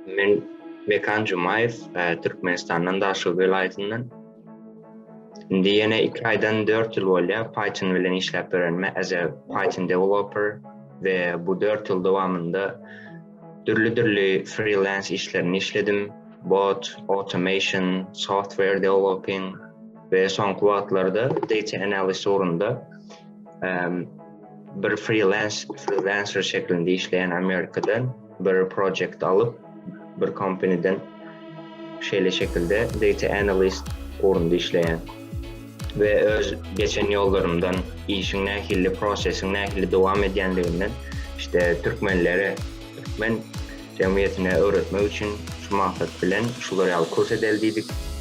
Men Mekan Jumaýew, Türkmenistandan Daşoguz welaýatyndan. Indi ýene 2 aýdan 4 ýyl bolýar Python bilen işläp ýörenime as a Python developer we bu 4 ýyl dowamynda dürli-dürli freelance işlerini işledim. Bot, automation, software developing we soňky wagtlarda data analyst ugrunda bir freelance freelancer şeklinde işleýän Amerikadan bir project alyp bir company'den şeýle şekilde data analyst ugrunda işleýän we öz geçen ýollarymdan işiň nähili prosesiň nähili dowam edýänliginden işte türkmenlere türkmen jemgyýetine öwretmek üçin şu maksat bilen şular ýaly kurs edeli diýdik.